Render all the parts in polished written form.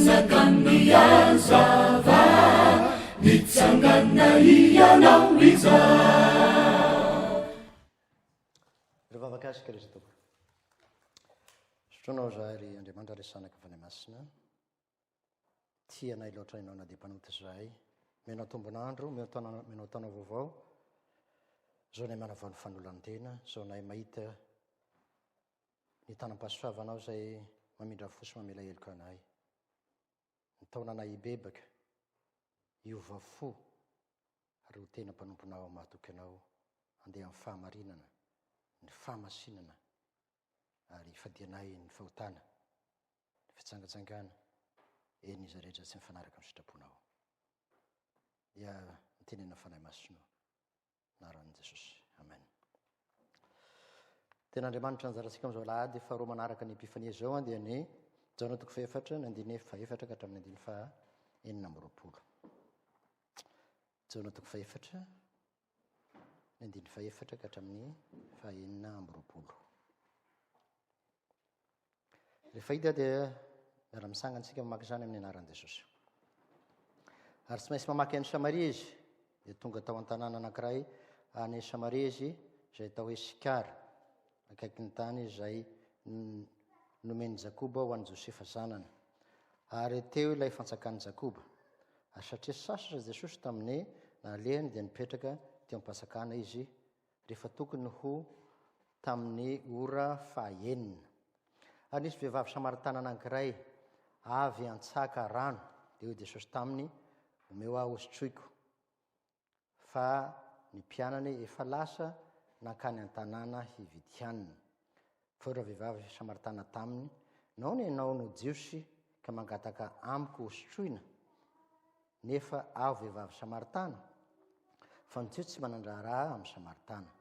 Mpanjakan'ny hazava, nitsangana Hianao izao. Ireo vavaka azy Kristy Tompo. Sotroinao izahay ry Andriamanitra ry Zanaka Fanahy Masina. Tia anay loatra ianao na dia mpanota izahay. Menao tombon'andro, menao taona, menao taona vaovao. Zao nay manavao ny fanolan-tena, zao nay mahita ny tanam-pahasoavanao izay mamindra fo sy mamela heloka anay. Ny taona anay hibebaka, hiova fo ary ho tena mpanomponao mahatoky anao, handeha amin'ny fahamarinana, ny fahamasinana ary hifadianay ny fahotana, ny fijangajangana, eny izay rehetra tsy mifanaraka amin'ny sitraponao. Dia mitenena Fanahy Masina. Anaran'i Jesosy. Amen. Tena Andriamanitra anjarantsika amin'izao alahady faharoa manaraka ny Epifania izao dia ny Jaona toko fahefatra ny andininy fahefatra ka hatramin'ny andininy faha 26. Jaona toko fahefatra ny andininy fahefatra ka hatramin'ny faha 26. Rehefa hita dia miara-misangana isika mamaky izany amin'ny anaran'i Jesosy. Ary tsy maintsy mamaky an'i Samaria izy, dia tonga tao an-tanàna anankiray any Samaria izy, izay atao hoe Sikara, akaikin'ny tany izay nomen'i Jakoba ho an'i Josefa zanany. Ary teo ilay fantsakan'i Jakoba. Ary satria sasatra Jesosy tamin'ny nalehany dia nipetraka teo am-pantsakana izy rehefa tokony ho tamin'ny ora fahaenina. Ary nisy vehivavy samaritana anankiray avy hantsaka rano, dia hoy Jesosy taminy, Omeo ahy hosotroiko. Fa ny mpianany efa lasa nankany an-tanàna hividy hanina. Fa hoy ravehivavy samaritana taminy, Nahoana ianao no Jiosy ka mangataka amiko hosotroina? Nefa aho vehivavy Samaritana, fa ny Jiosy tsy manan-draharaha amin'ny Samaritana.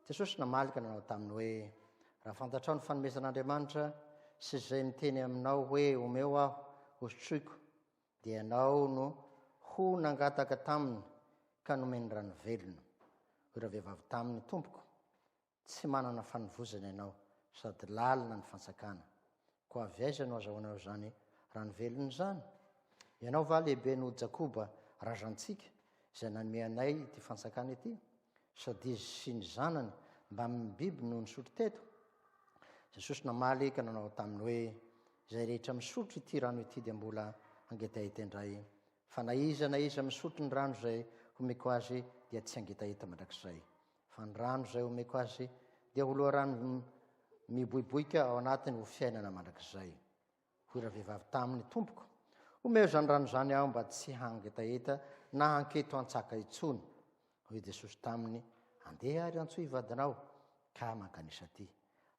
Jesosy namaly ka nanao taminy hoe, Raha fantatrao ny fanomezan'Andriamanitra sy izay miteny aminao hoe, Omeo aho, hosotroiko, dia ianao no ho nangataka taminy ka nomeny rano velona. Hoy ravehivavy taminy, Tompoko, Tsy manana fanovozana ianao sady lalina ny fantsakana. Koa avy aiza no azahoanao izany rano velona izany? Ianao va lehibe noho Jakoba razantsika, izay nanome anay ity fantsakana ity? Sady izy sy ny zanany mbamin'ny biby no nisotro teto? Jesosy namaly ka nanao taminy hoe, Izay rehetra misotro ity rano ity dia mbola hangetaheta indray, fa na iza na iza misotro ny rano izay homeko azy dia tsy hangetaheta mandrakizay. Fa ny rano izay omeko azy dia ho loharano miboiboika ao anatiny ho fiainana mandrakizay. Hoy ravehivavy taminy, Tompoko, omeo izany rano izany aho mba tsy hangetaheta na hanketo an-tsaka intsony. Hoy Jesosy taminy, Andeha ary antsoy vadinao ka mankanesa aty.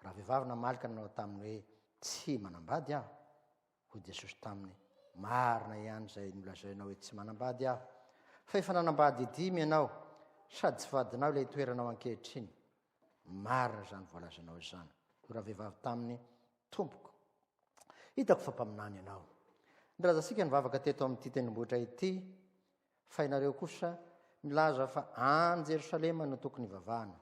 Ravehivavy namaly ka nanao taminy hoe, Tsy manambady aho. Hoy Jesosy taminy, Marina ihany izay nolazainao hoe tsy manambady aho, fa efa nanambady dimy ianao, sady tsy vadinao ilay itoeranao ankehitriny. Marina izany voalazanao izany. Hoy ravehivavy taminy, Tompoko, hitako fa mpaminany ianao. Nilaza nivavaka teto amin'ity tendrombohitra ity, fa ianareo kosa milaza fa any Jerosalema no tokony hivavahana.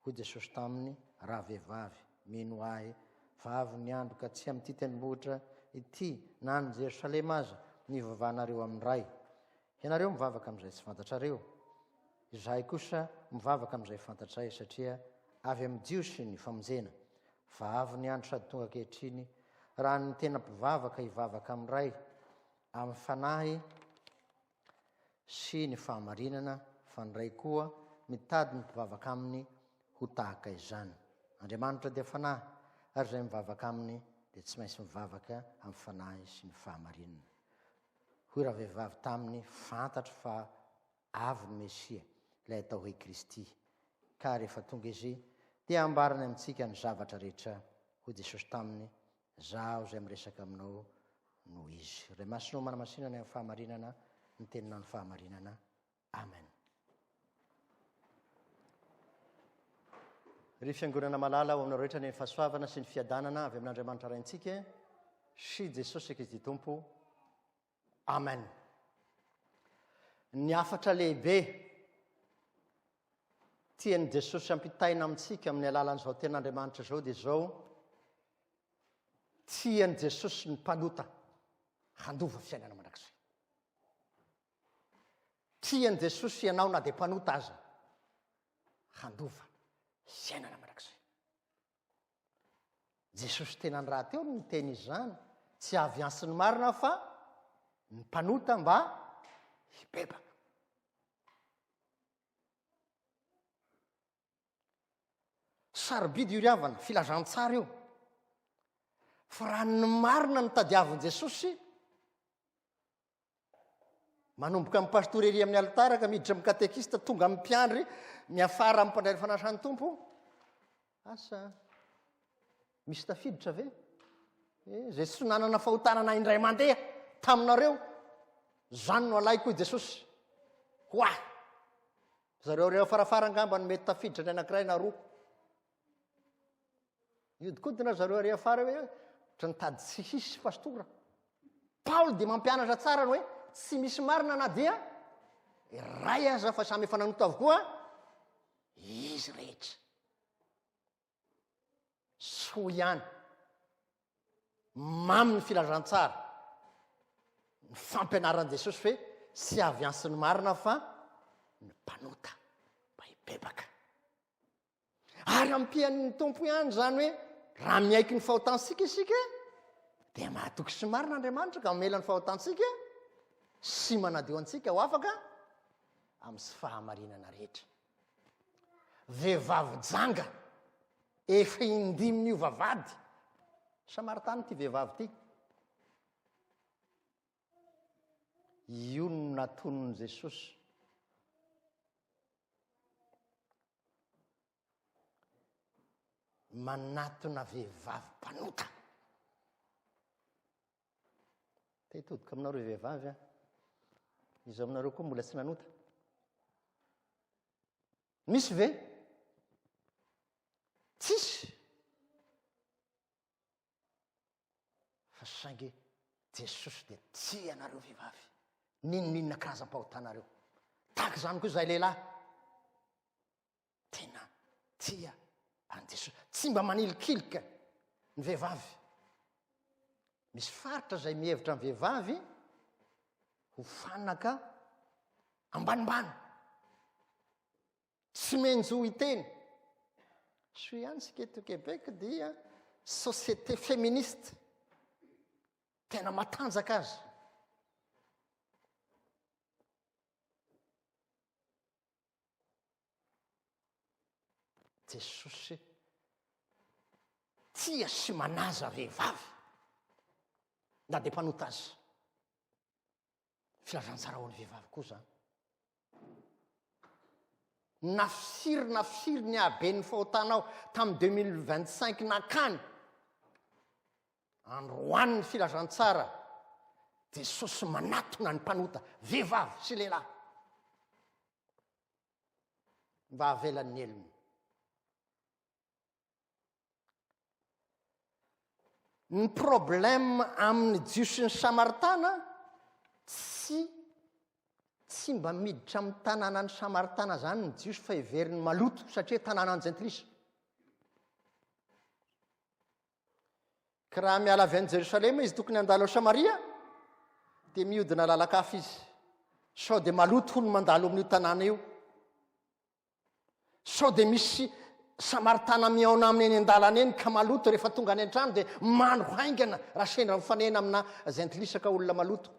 Hoy Jesosy taminy, Ravehivavy, mino Ahy, fa avy ny andro ka tsy amin'ity tendrombohitra ity na any Jerosalema aza no hivavahanareo amin'ny Ray. Ianareo mivavaka amin'izay tsy fantatrareo. Izahay kosa mivavaka amin'izay fantatray, satria avy amin'ny Jiosy ny famonjena. Fa avy ny andro sady tonga ankehitriny, raha ny tena mpivavaka hivavaka amin'ny Ray, amin'ny fanahy sy ny fahamarinana fa ny Ray koa mitady ny mpivavaka aminy ho tahaka izany. Andriamanitra dia fanahy ary izay mivavaka aminy dia tsy maintsy mivavaka amin'ny fanahy sy ny fahamarinana. Hoy ravehivavy taminy, fantatro fa avy ny Mesia, ilay atao hoe Kristy, ka rehefa tonga izy dia hambarany amintsika ny zavatra rehetra. Hoy Jesosy taminy, Zaho izay miresaka aminao no izy. Ray Masina ô manamasina ny amin'ny fahamarinana, ny teninao ny fahamarinana. Amen. Ry fiangonana malala ao aminareo rehetra ny fahasoavana sy ny fiadanana avy amin'Andriamanitra Raintsika sy Jesosy Kristy Tompo. Amen. Ny hafatra lehibe tian'i Jesosy ampitaina amintsika amin'ny alalan'izao tenin'Andriamanitra izao dia izao, Tian'i Jesosy ny mpanota. Handova fiainana mandrakizay. Tian'i Jesosy ianao na dia mpanota aza. Handova fiainana mandrakizay. Jesosy tenany rahateo no niteny izany, tsy avy antsy ny marina fa ny mpanota mba hibebaka. Sarobidy io ry havana, filazantsara io. Fa raha ny marina no tadiavin'i Jesosy, manomboka amin'ny pastora ery amin'ny alitara ka miditra amin'ny katekista, tonga amin'ny mpiandry, miafara amin'ny mpandray ny fanasan'ny Tompo, asa misy tafiditra ve? Eh, zay tsy nanana fahotana na indray mandeha taminareo, zany no alaiko hoy Jesosy. Ho ahy. Zareo reo afarafara angamba no mety tafiditra ny anankiray na roa. Mihodinkodina zareo ary afara hoe ohatran'ny tady tsy hisy pastora. Paoly dia mampianatra tsara ny hoe tsy misy marina na dia iray aza fa samy efa nanota avokoa izy rehetra. Soa ihany. Mamy ny filazantsara. Ny fampianaran'i Jesosy hoe tsy avy antsy ny marina fa ny mpanota mba hibebaka. Ary ampian'ny Tompo ihany izany hoe raha miaiky ny fahotantsika isika dia mahatoky sy marina Andriamanitra ka mamela ny fahotantsika sy manadio antsika ho afaka amin'ny tsy fahamarinana rehetra. Vehivavy janga efa indimy niova vady. Samaritana ity vehivavy ity. Io no natonin'i Jesosy. Manatona vehivavy mpanota. Te hitodika aminareo vehivavy aho. Iza aminareo koa mbola tsy nanota? Misy ve? Tsisy. Fa saingy Jesosy dia tia anareo vehivavy. N'inon'inona karazam-pahotanareo. Tahaka izany koa izahay lehilahy. Tena tia an'i Jesosy. Tsy mba manilikilika ny vehivavy. Misy faritra izay mihevitra ny vehivavy ho fanaka ambanimbany. Tsy menjo hiteny. Soa ihany isika eto Québec dia société féministe. Tena matanjaka azy. Jesosy tia sy manaja vehivavy na dia mpanota aza. Filazantsara ho an'ny vehivavy koa izany. Na firy na firy ny haben'ny fahotanao tamin'ny 2025 nankany, androany ny filazantsara, Jesosy manatona ny mpanota, vehivavy sy lehilahy, mba havelan'ny helony. Ny problème amin'ny Jiosy sy ny Samaritana tsy tsy mba miditra amin'ny tanànan'ny Samaritana zany ny Jiosy fa heveriny maloto satria tanànan'ny jentilisa. Ka raha miala avy any Jerosalema izy tokony handalo ao Samaria dia mihodina lalan-kafa izy. Sao dia maloto hono mandalo amin'io tanàna io. Sao dia misy Samaritana mihaona aminy eny an-dalana eny ka maloto rehefa tonga any an-trano dia mandro haingana raha sendra mifanena amina jentilisa ka olona maloto.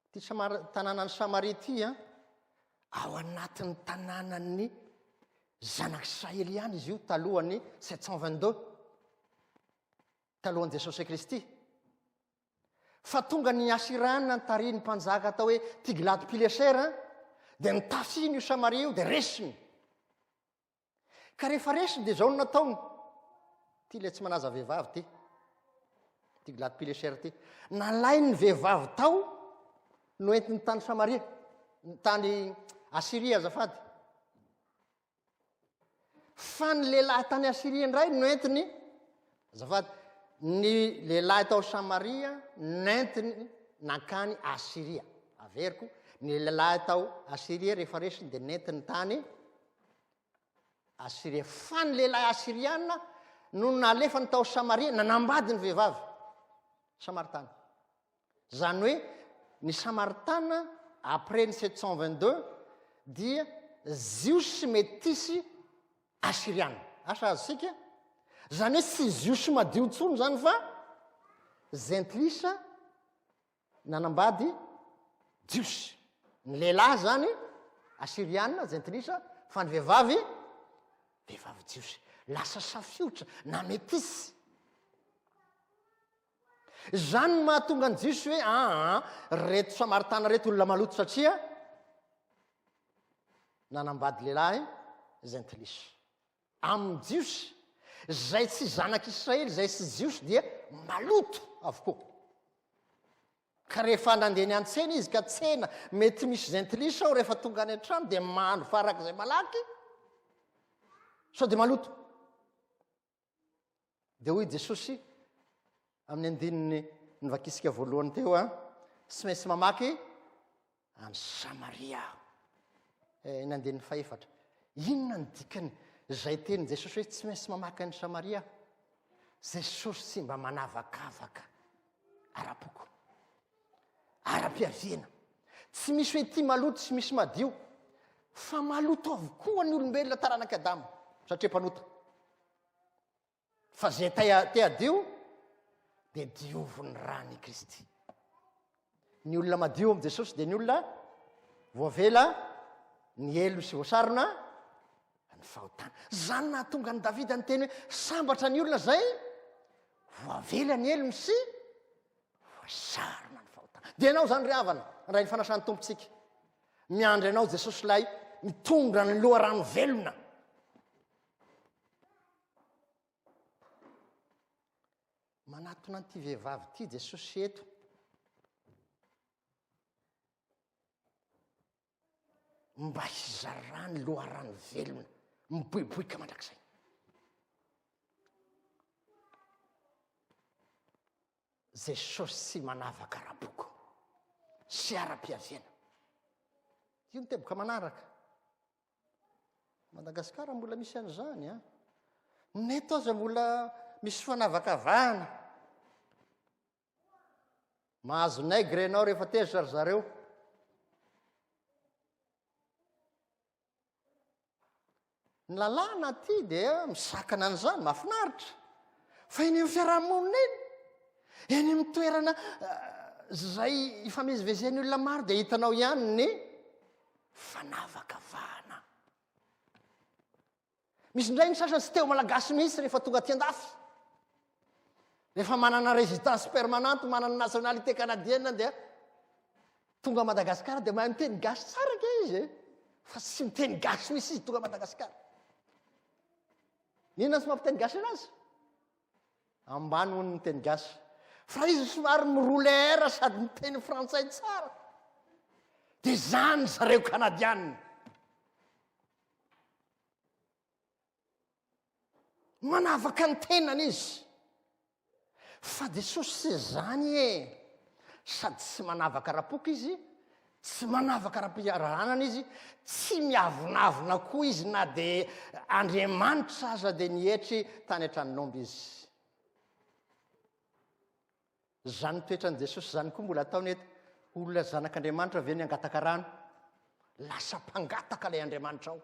Ity Samar- tanànan'i Samaria ity a, ao anatin'ny tanànan'ny zanak'Israely ihany izy io talohan'ny 722 talohan'i Jesosy Kristy. Fa tonga ny Asiriana nitarihin'ny mpanjaka atao hoe Tiglath-Pilesera, dia nitafiny io Samaria io, dia resiny. Ka rehefa resiny dia izao no nataony. Ity ilay tsy manaja vehivavy ity. Tiglath-Pilesera ity. Nalainy ny vehivavy tao, noentiny tany Samaria, tany Asyria azafady. Fa ny lehilahy tany Asyria indray noentiny, azafady, ny lehilahy tao Samaria nentiny nankany Asyria. Averiko, ny lehilahy tao Asyria rehefa resiny dia nentiny tany. Asyria. Fa ny lehilahy asyriana no nalefany tao Samaria nanambady ny vehivavy samaritana. Izany hoe ny samaritana après ny 722 dia jiosy metisy asyriana. Asa azontsika? Izany hoe tsy jiosy madio intsony izany fa jentilisa nanambady jiosy. Ny lehilahy zany asyriana, jentilisa, fa ny vehivavy, vehivavy jiosy. Lasa safiotra na metisy. Izany no mahatonga ny jiosy hoe aa, reto samaritana reto olona maloto satria nanambady lehilahy jentilisa. Amin'ny Jiosy, izay tsy zanak'Israely, izay tsy Jiosy dia maloto avokoa. Ka rehefa nandeha niantsena izy ka tsena, mety misy jentilisa ao rehefa tonga any an-trano dia mandro farak'izay malaky, sao dia maloto. Dia hoy Jesosy amin'ny andininy novakisika voalohany teo a, tsy maintsy mamaky any Samaria aho. Eh, ny andininy fahefatra. Inona ny dikany izay tenin'i Jesosy hoe tsy maintsy mamaky any Samaria aho? Jesosy tsy mba manavakavaka ara-poko, ara-piaviana. Tsy misy hoe ity maloto sy misy madio, fa maloto avokoa ny olombelona taranak'i Adama, satria mpanota. Fa zay te hadio dia diovin'ny ran'i Kristy. Ny olona madio amin'i Jesosy dia ny olona voavela ny helo sy voasarona ny fahotana. Zany nahatonga an'i Davida niteny hoe sambatra ny olona zay voavela ny helony sy voasarona ny fahotana. Dia ianao zany ry havana, handray ny fanasan'ny Tompontsika. Miandry anao Jesosy ilay mitondra ny loharano velona. Manatona an'ity vehivavy ity Jesosy eto. Mba hizarany loharano velona miboiboika mandrakizay. Jesosy tsy manavaka ara-poko sy ara-piaviana. Io ny teboka manaraka. Madagasikara mbola misy an'izany an. Ny eto aza mbola misy fanavakavahana. Mahazo nègre ianao rehefa tezitra ry zareo. Ny lalàna aty dia misakana an'izany, mahafinaritra. Fa eny amin'ny fiarahamonina eny, eny amin'ny toerana izay ifamezivezen'ny olona maro dia hitanao ihany ny fanavakavahana. Misy indray ny sasany tsy te ho malagasy mihitsy rehefa tonga aty andafy. Rehefa manana résidence permanente, manana nationalité canadienne dia tonga Madagascar dia mahay miteny gasy tsara ange izy e. Fa tsy miteny gasy mihitsy izy tonga Madagascar. Inona tsy mampiteny gasy anazy? Ambany hono ny teny gasy. Fa izy somary mi-rouler air sady miteny frantsay tsara. Dia zany zareo kanadianina. Manavaka ny tenany izy. Fa Jesosy tsy izany e. Sady tsy manavaka ara-poko izy, tsy manavaka ara-piarahanana izy, tsy miavonavona koa izy na dia Andriamanitra aza dia nietry tany an-tranon'omby izy. Izany toetran'i Jesosy izany koa mbola ataony eto. Olona zanak'Andriamanitra ve ny hangataka rano? Lasa mpangataka ilay Andriamanitra ao.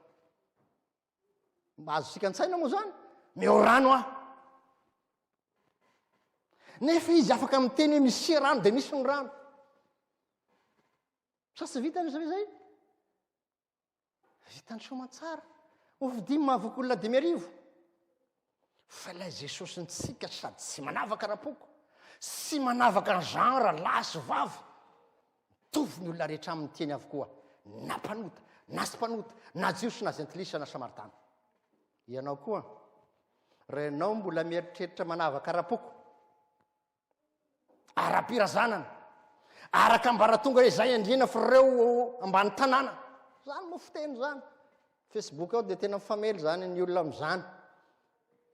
Mba azontsika an-tsaina moa izany? Meo rano aho. Nefa izy afaka miteny hoe misia rano dia misy ny rano. Sa tsy vitany ve izay? Vitany soamantsara. Mofo dimy mahavoky olona 5000. Fa ilay Jesosintsika sady tsy manavaka ara-poko, sy manavaka ny genre lahy sy vavy. Mitovy ny olona rehetra aminy tiany avokoa, na mpanota, na tsy mpanota, na jiosy na jentilisa na samaritana. Ianao koa, raha ianao mbola mieritreritra manavaka ara-poko, ara-pirazanana, araka ambaratonga hoe zay andriana fa reo ambany tanàna. Zany moa fiteny zany. Facebook ao dia tena mifamely zany ny olona amin'izany.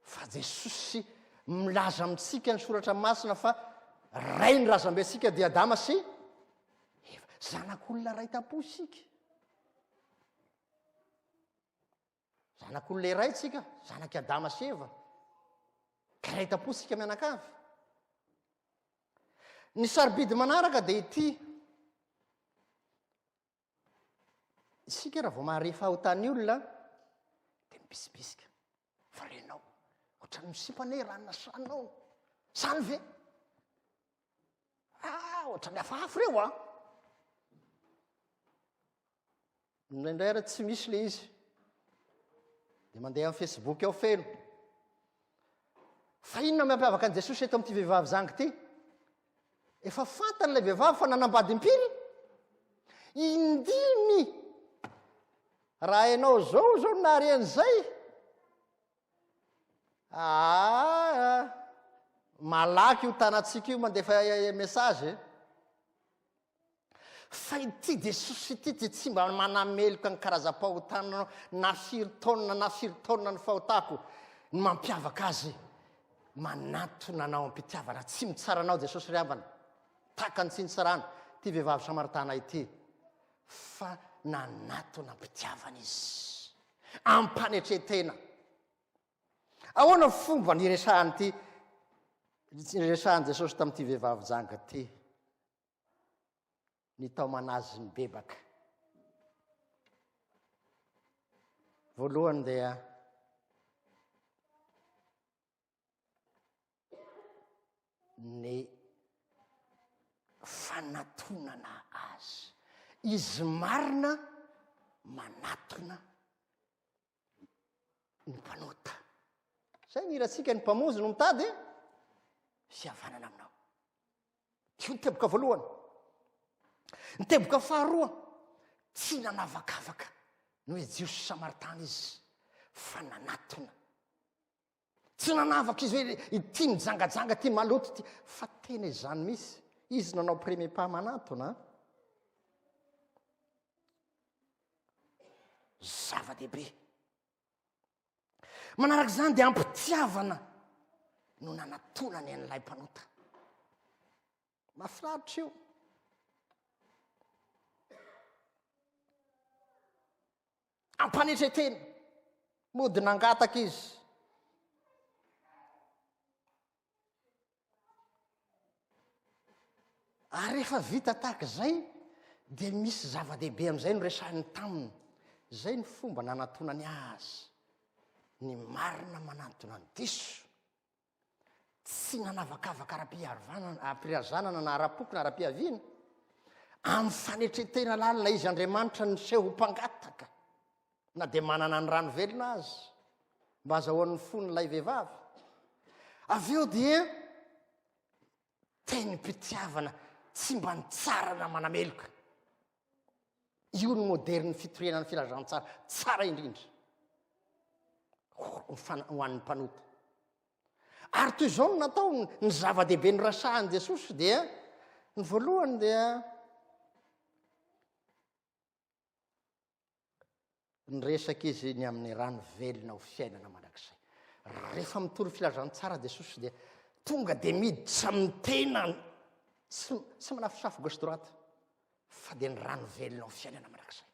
Fa Jesosy milaza amintsika ny soratra masina fa ray ny razambentsika dia Adama sy Eva. Zanak'olona ray tam-po isika. Zanak'olona iray tsika, zanak'i Adama sy Eva. Mpiray tampo isika mianakavy. Ny sarobidy manaraka dia ity. Isika raha vao mahare fahotan'ny olona dia mibisibisika. Fa renao, ohatran'ny misipa anie ranona sy ranonao. Zany ve? Ah, ohatran'ny hafahafa ireo an. Indraindray ary tsy misy le izy. Dia mandeha amin'ny Facebook ao feno. Fa inona mampiavaka an'i Jesosy eto amin'ity vehivavy zangy ity? Efa fantany ilay vehivavy fa nanambady impiry? Indimy! Raha ianao zao zao nahare an'izay, ah, malaky io tanantsika io mandefa message. Fa ity Jesosy ity dia tsy mba manameloka ny karazam-pahotana na firy taonina na firy taonina ny fahotako. Ny mampiavaka azy, manatona anao am-pitiavana, tsy mitsara anao Jesosy ry havana. Tahaka ny tsy nitsarana ity vehivavy samaritana ity, fa nanatona am-pitiavana izy, am-panetren-tena. Ahoana ny fomba niresahan'ity niresahan'i Jesosy tamin'ity vehivavy janga ity? Nitaomana azy nibebaka. Voalohany dia ny fanatonana azy. Izy marina manatona ny mpanota. Zay ny hirantsika ny mpamonjy no mitady fihavanana aminao. Io ny teboka voalohany. Ny teboka faharoa, tsy nanavakavaka ny hoe Jiosy sy Samaritana izy, fa nanatona. Tsy nanavaka izy hoe ity mijangajanga, ity maloto ity, fa tena izany misy. Izy nanao premier pas manatona. Zava-dehibe. Manaraka izany dia ampitiavana no nanatonany an'ilay mpanota. Mahafinaritra io. Ampanetretena. Mody nangataka izy. Ary rehefa vita tahaka izay dia misy zava-dehibe amin'izay no resahiny taminy. Izay ny fomba nanatonany azy. Ny marina manantona ny diso. Tsy nanavakavaka ara-piharvanana, ara-pirazanana na ara-poko na ara-piaviana. Amin'ny fanetren-tena lalina izy Andriamanitra niseho ho mpangataka na dia manana ny rano velona aza mba azahoan'ny fon'ilay vehivavy. Avy eo dia tenim-pitiavana tsy mba nitsara na manameloka. Io no moderin'ny fitoriana ny filazantsara tsara indrindra ho an'ny mpanota. Ary toy izao no natao ny zava-dehibe norasahan'i Jesosy dia ny voalohany dia Niresaka izy ny amin'ny rano velona ho fiainana mandrakizay. Rehefa mitory filazantsara Jesosy dia tonga dia miditra amin'ny tena tsy tsy manafosafo gauche droite fa dia ny rano velona ho fiainana mandrakizay.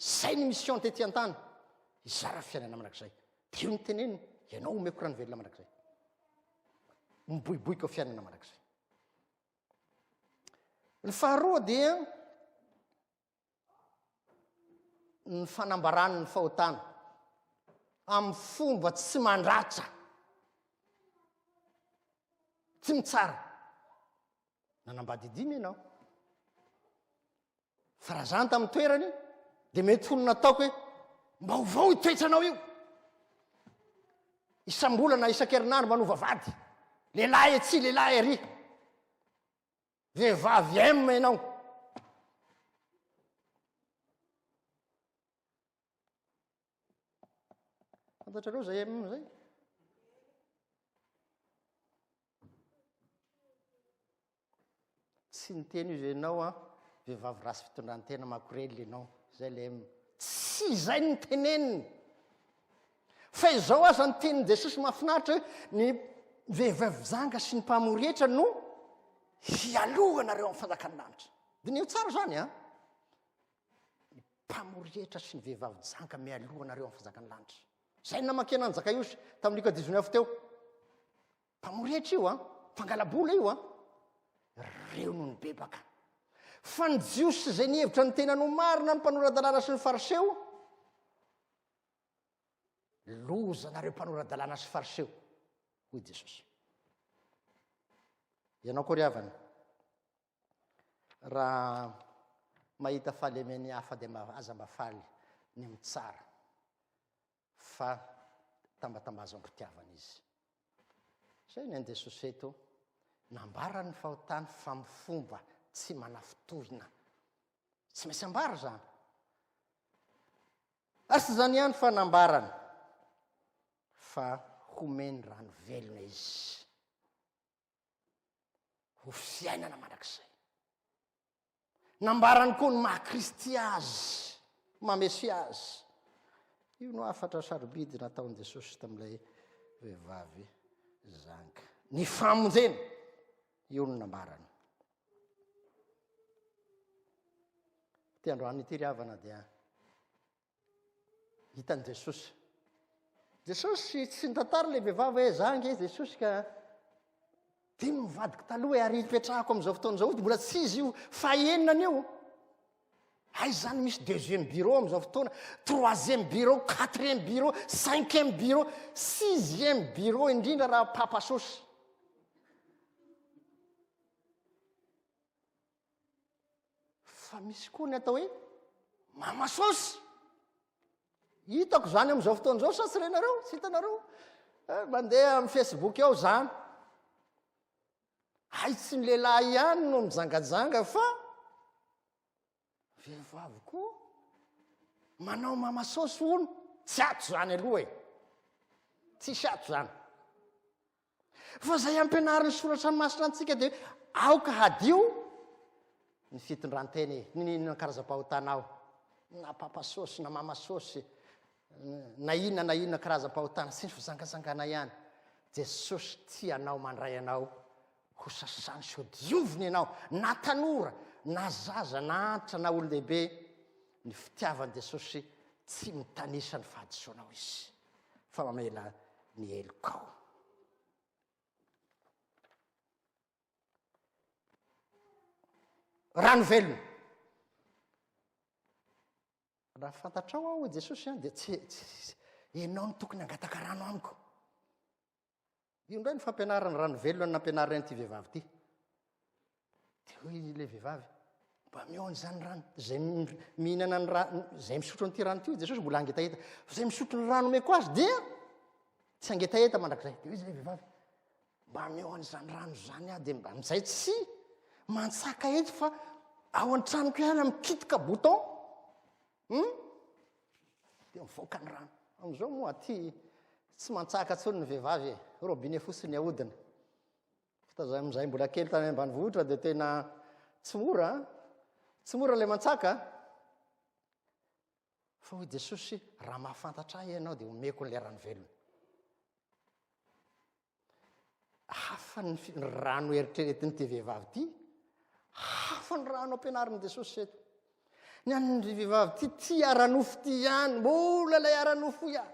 Zay ny mission tety an-tany, hizara fiainana mandrakizay. Dia io ny teneniny, ianao omeko rano velona mandrakizay. Miboiboika ho fiainana mandrakizay. Ny faharoa dia ny fanambarany ny fahotana amin'ny fomba tsy mandratra, tsy mitsara. Nanambady dimy ianao. Fa raha zany tamin'ny toerany, dia mety ho ny nataoko hoe mba ovao io toetranao io. Isam-bolana, isan-kerinandro manova vady. Lehilahy etsy, lehilahy ery. Vehivavy M ianao. Fantatrareo zay M zay? Tsy niteny izy ianao an, vehivavy ratsy fitondran-tena makorelina ianao, zay le M. Tsy izay no teneniny. Fa izao aza ny tenin'i Jesosy mahafinaritra hoe ny vehivavy janga sy ny mpamory hetra no hialoha anareo amin'ny fanjakan'ny lanitra. Diniho tsara izany an. Ny mpamory hetra sy ny vehivavy janga mialoha anareo amin'ny fanjakan'ny lanitra. Izay no namakiana an'i Zakaiosy tamin'ny Lioka 19 teo. Mpamoretra io an, mpangala-bola io an. Ireo no nibebaka. Fa ny Jiosy izay nihevitra ny tenany ho marina, ny mpanora-dalàna sy ny Fariseo, loza nareo mpanora-dalàna sy Fariseo, hoy Jesosy. Ianao koa ry havana, raha mahita fahalemen'ny hafa dia aza mba faly ny mitsara. fa tambatambazo am-pitiavana izy. Izay ny an'i Jesosy eto, nambarany ny fahotany fa amin'ny fomba tsy manafintohina. Tsy maintsy ambara izany. Ary tsy izany ihany fa nambarany fa homeny rano velona izy. Ho fiainana mandrakizay. Nambarany koa ny maha Kristy azy, maha Mesia azy. Io no hafatra sarobidy nataon'i Jesosy tamin'ilay vehivavy zanga. Ny famonjena, io no nambarany. Ty androany ity ry havana dia Hitan'i Jesosy. Jesosy tsy nitantara ilay vehivavy hoe za ange Jesosy ka dimy ny vadiko taloha e ary ipetrahako amin'izao fotoana izao mbola tsy izy io fahenina an'io. Aiza zany misy deuxième bureau amin'izao fotoana, troisième bureau, quatrième bureau, cinquième bureau, sixième bureau indrindra raha papa sosy. Fa misy koa ny atao hoe mama saosy. Hitako izany amin'izao fotoana izao sa tsy renareo? Tsy hitanareo? Eh, mandeha amin'ny Facebook ao izany. Hay tsy ny lehilahy ihany no mijangajanga fa vehivavy koa manao mama saosy hono. Tsy ato izany aloha e. Tsisy ato izany. Fa izay ampianarin'ny soratra masina antsika dia aoka hadio ny fitondrantena e, n'inona karazam-pahotanao, na papa sosy, na mama sosy, na inona na inona karazam-pahotana, sy ny fijangajangana ihany. Jesosy tia anao, mandray anao ho sasany sy ho dioviny ianao, na tanora, na zaza, na antitra, na olon-dehibe, ny fitiavan'i Jesosy tsy mitanisa ny fahadisoanao izy. fa mamela ny helokao. Rano velona. Raha fantatrao aho hoy Jesosy dia tsy, tsy ianao no tokony hangataka rano amiko. Io indray ny fampianarana rano velona nampianarina an'ity vehivavy ity. Dia hoy ilay vehivavy, mba mihaona izany rano, izay mihinana ny rano, izay misotro an'ity rano ity, hoy Jesosy mbola hangetaheta. Fa izay misotro ny rano omeko azy dia tsy hangetaheta mandrakizay. Dia hoy ilay vehivavy, mba mihaona izany rano izany aho dia mba amin'izay tsy mantsaka eto fa ao an-tranoko ihany mikitika bouton. Hum? Dia mivoaka ny rano. Amin'izao moa aty tsy mantsaka intsony ny vehivavy e. Robinet fotsiny ahodina. Fa tamin'izay mbola kely tany ambanivohitra dia tena tsy mora, tsy mora ilay mantsaka. Fa hoy Jesosy, raha mahafantatra ahy ianao dia omeko an'ilay rano velona. Hafa ny rano eritreretin'ity vehivavy ity, hafa ny rano ampianarin'i Jesosy eto. Ny an'ny vehivavy ity tia ara-nofo ity ihany, mbola ilay ara-nofo ihany.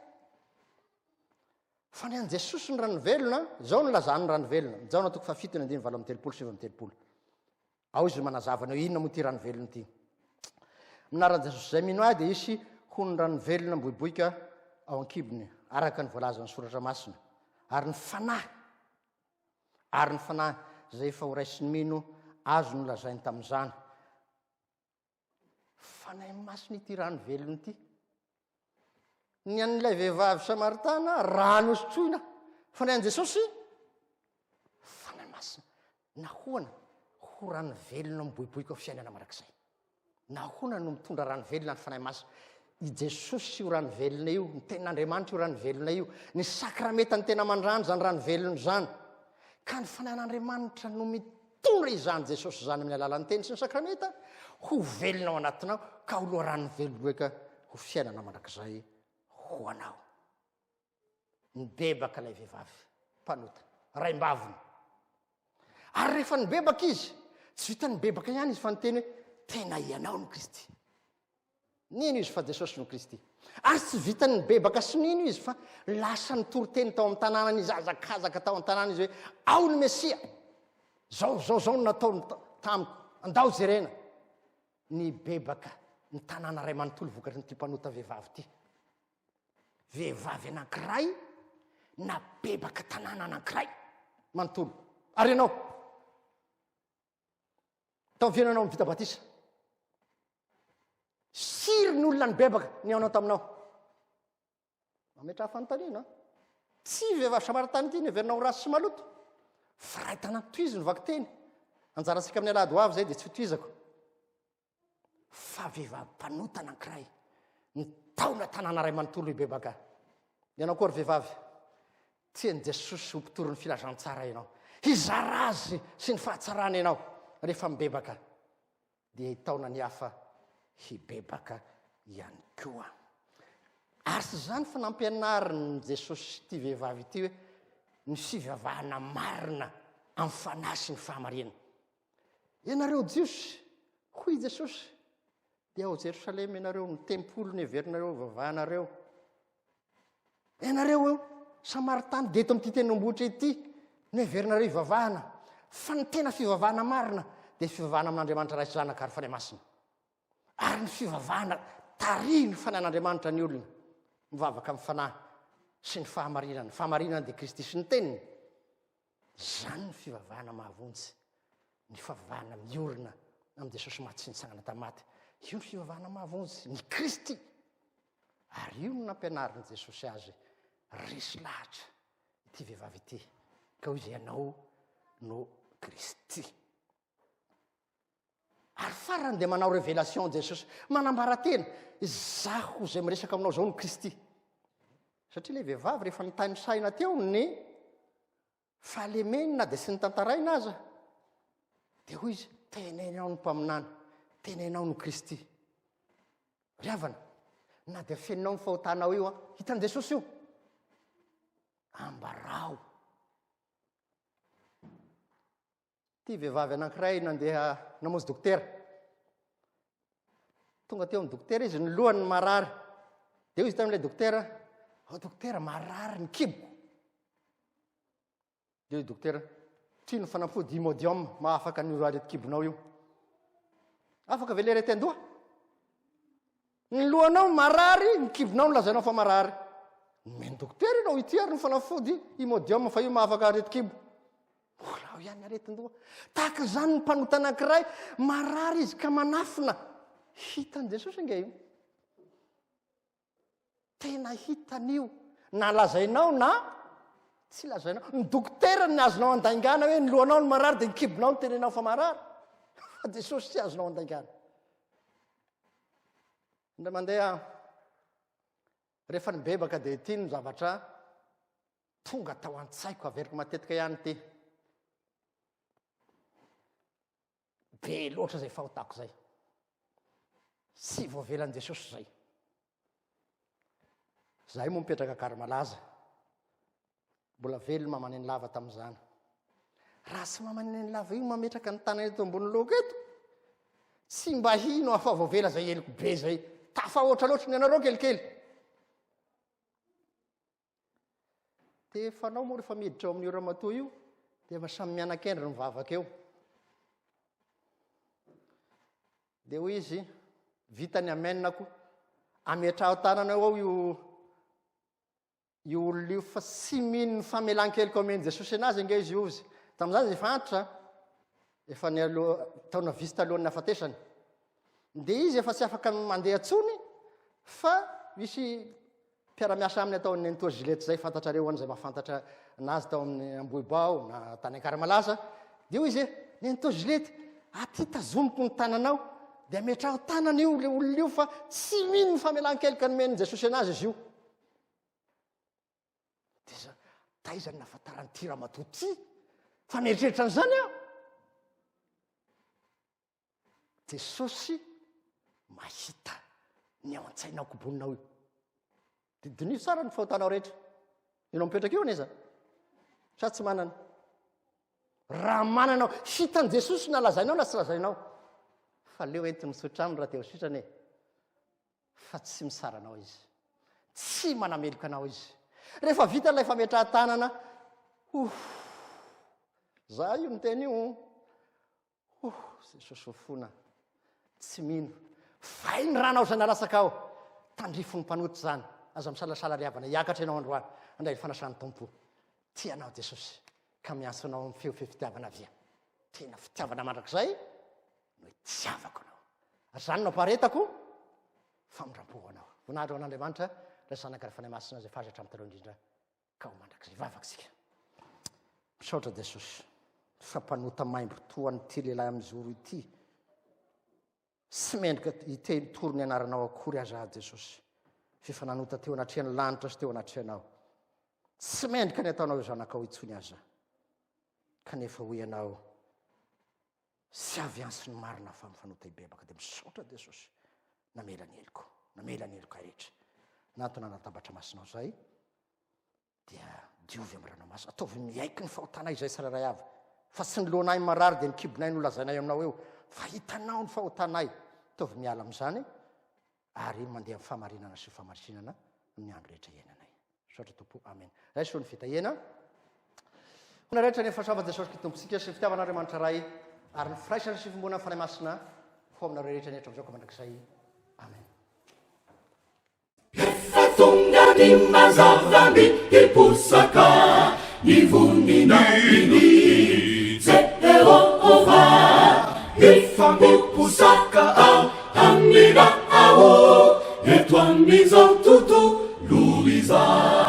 Fa ny an'i Jesosy ny rano velona, izao no lazany ny rano velona. Jaona toko fahafito ny andininy 38 sy 39. Ao izy manazava ny hoe inona moa ity rano velona ity. Minaran'i Jesosy izay mino ahy dia hisy ho ny rano velona miboiboika ao an-kibony, araka ny voalazan'ny soratra masina. Ary ny fanahy, ary ny fanahy izay efa horaisin'ny mino azo nolazainy tamin'izany. Fanahy masina ity rano velona ity. Ny an'ilay vehivavy samaritana rano sotroina. Fa ny an'i Jesosy fanahy masina. Nahoana ho rano velona miboiboika ho fiainana mandrakizay? Nahoana no mitondra rano velona ny fanahy masina? I Jesosy io rano velona io, ny tenin'Andriamanitra io rano velona io, ny sakramenta ny tena aman-drano izany rano velona izany. Ka ny fanahin'Andriamanitra no mitondra izany Jesosy izany amin'ny alalan'ny teny sy ny sakramenta ho velona ao anatinao ka ho loharano veloloeka ho fiainana mandrakizay ho anao. Nibebaka ilay vehivavy mpanota, raimbaviny. Ary rehefa nibebaka izy, tsy vita nibebaka ihany izy fa niteny hoe tena ianao no Kristy. Nino izy fa Jesosy no Kristy. Ary tsy vitan'ny nibebaka sy nino izy fa lasa nitory teny tao amin'ny tanànany izy, hazakazaka tao an-tanàna izy hoe ao ny Mesia. Zao zao zao no nataony tamiko. Andao jerena. Nibebaka ny tanàna iray manontolo vokatry ny ity mpanota vehivavy ity. Vehivavy anankiray nabebaka tanàna anankiray manontolo. Ary ianao? Tao amin'ny fiainanao vita batisa. Siry ny olona nibebaka nihaona taminao. Mametraha fanontaniana. Tsy vehivavy samaritana ity neverinao ho ratsy sy maloto. Firay tanàna tohizo ny vakiteny. Anjarantsika amin'ny alahady ho avy izay dia tsy hotohizako. Fa vehivavy mpanota anankiray nitaona tanàna iray manontolo hibebaka. Ianao koa ry vehivavy, tian'i Jesosy ho mpitory ny filazantsara ianao. Hizara azy sy ny fahatsarany ianao rehefa mibebaka. Dia hitaona ny hafa hibebaka ihany koa. Ary tsy izany fa nampianarin'i Jesosy ity vehivavy ity hoe ny fivavahana marina amin'ny fanahy sy ny fahamarinana. Ianareo Jiosy, hoy i Jesosy, dia ao Jerosalema ianareo, ny tempoly no heverinareo hivavahanareo. Ianareo eo, Samaritana, dia eto amin'ity tendrombohitra ity no heverinareo hivavahana. Fa ny tena fivavahana marina dia fivavahana amin'Andriamanitra Ray sy Zanaka ary Fanahy Masina. Ary ny fivavahana tarihin'ny Fanahin'Andriamanitra ny olona mivavaka amin'ny Fanahy sy ny fahamarinana. Ny fahamarinana dia Kristy sy ny Teniny. Izany ny fivavahana mahavonjy, ny fivavahana miorina amin'i Jesosy maty sy nitsangana tamin'ny maty. Io ny fivavahana mahavonjy, ny Kristy. Ary io no nampianarin'i Jesosy azy, resy lahatra ity vehivavy ity, ka hoy izy, ianao no Kristy. Ary farany dia manao révélation Jesosy, manambara tena, izaho izay miresaka aminao izao no Kristy. Satria ilay vehivavy rehefa nitanisaina teo ny fahalemeny na dia tsy nitantaraina aza, dia hoy izy, tenenao ny mpaminany, tenenao no Kristy. Ry havana, na dia fenonao ny fahotanao io, hitan'i Jesosy io. Ambarao. Ity vehivavy anankiray nandeha namonjy dokotera. Tonga teo amin'ny dokotera izy, ny lohany no marary. Dia hoy izy tamin'ilay dokotera, "Oh dokotera, marary ny kiboko." Dia hoy dokotera, "Ty ny fanafody Imodium mahafaka an'io aretin-kibonao io." Afaka ve ilay aretin-doha? Ny lohanao marary, ny kibonao no lazainao fa marary. Nomeny dokotera ianao ity ary ny fanafody Imodium fa io mahafaka aretin-kibo. Mbola ao ihany aretin-doha. Tahaka izany ny mpanota anankiray, marary izy ka manafina. Hitan'i Jesosy ange io. Tena hitany io. Na lazainao na tsy lazainao. Ny dokotera ny azonao andaingana hoe ny lohanao no marary dia ny kibonao no tenenao fa marary. Fa Jesosy tsy azonao andaingana. Indray mandeha rehefa nibebaka dia ity no zavatra tonga tao an-tsaiko, averiko matetika ihany ity. Be loatra izay fahotako izay. Tsy voavelan'i Jesosy izay. Zahay moa mipetraka Ankarimalaza. Mbola velona mama Nenilava tamin'izany. Raha tsy mama Nenilava io mametraka ny tanany eto ambony lohako eto, tsy mba hino aho fa voavela izay heloko be izay. Tafahoatra loatra ny anareo kelikely. Dia fanao moa rehefa miditra ao amin'io ramatoa io, dia efa samy mianakendry mivavaka eo. Dia hoy izy, vita ny amen-ko, ametraho tanana eo io io olona io fa tsy mino ny famelan-keloka omen'i Jesosy anazy ange izy io izy. Tamin'izany izy efa antitra, efa nialoha taona vitsy talohan'ny nahafatesany. Dia izy efa tsy afaka mandeha intsony fa misy mpiara-miasa aminy atao amin'ny Nenitoa Gillette izay fantatrareo an'izay mahafantatra anazy tao amin'ny Ambohibao na tany Ankaramalaza. Dia hoy izy, Nenitoa Gillette, aty tazomiko ny tananao, dia ametraho tanana io le olona io fa tsy mino ny famelan-keloka nomen'i Jesosy anazy izy io. Dia za, taiza no nahafantaran'ity ramatoa ity fa mieritreritra an'izany aho? Jesosy mahita ny ao an-tsainao koboninao io. Dia diniho tsara ny fahotanao rehetra. Ianao mipetraka eo aneza? Sa tsy manana? Raha manana, hitan'i Jesosy na lazainao na tsy lazainao. Fa leo entiny misotra aminy raha te ho sitrana e. Fa tsy mitsara anao Izy. Tsy manameloka anao Izy. Rehefa vita ilay fametrahan-tanana, ouh, za io miteny io, ouh, Jesosy fofona, tsy mino. Fay ny ranao izay nalatsaka ao. Tandrifo ny mpanota izany. Aza misalasala ry havana, hiakatra ianao androany, handray ny fanasan'ny Tompo. Tia anao Jesosy, ka miantso anao amin'ny feo fitiavana avia. Tena fitiavana mandrakizay no itiavako anao. Ary izany no ampaharetako famindram-po ho anao. Voninahitra ho an'Andriamanitra, Ray Zanaka ary Fanahy Masina izay fazy hatramin'ny taloha indrindra ka ho mandrakizay. Vavaka isika. Misaotra Jesosy fa mpanota maimbo toa an'ity lehilahy amin'ny zoro ity. Tsy mendrika hiteny tory ny anaranao akory aza aho Jesosy. F'efa nanota teo anatrehan'ny lanitra sy teo anatrehanao. Tsy mendrika ny ataonao io zanakao intsony aza. Kanefa hoy ianao, Tsy avy antsy ny marina fa mifanota hibebaka dia misaotra Jesosy namela ny heloko, namela ny heloka rehetra. Nantona ny latabatra masinao izay dia diovy amin'ny rano masina. Ataovy miaiky ny fahotanay izay tsirairay avy. Fa tsy ny lohanay marary dia ny kibonay no lazainay aminao eo. Fa hitanao ny fahotanay. Ataovy miala amin'izany ary mandeha amin'ny fahamarinana sy fahamarinana amin'ny andro rehetra iainanay. Misaotra Tompo. Amen. Raiso ny fitahiana. Ho rehetra ny fahasoavan'i Jesosy Kristy Tompontsika sy ny fitiavan'Andriamanitra Ray ary ny firaisana sy fiombonan'ny Fanahy Masina ho aminareo rehetra ny hatramin'izao ka mandrakizay. Amen. Efa tonga ny mazava mihiposaka ny voninahiny Jehovah. Efa miposaka ao amin'ny ao eto amin'izao tontolo izao.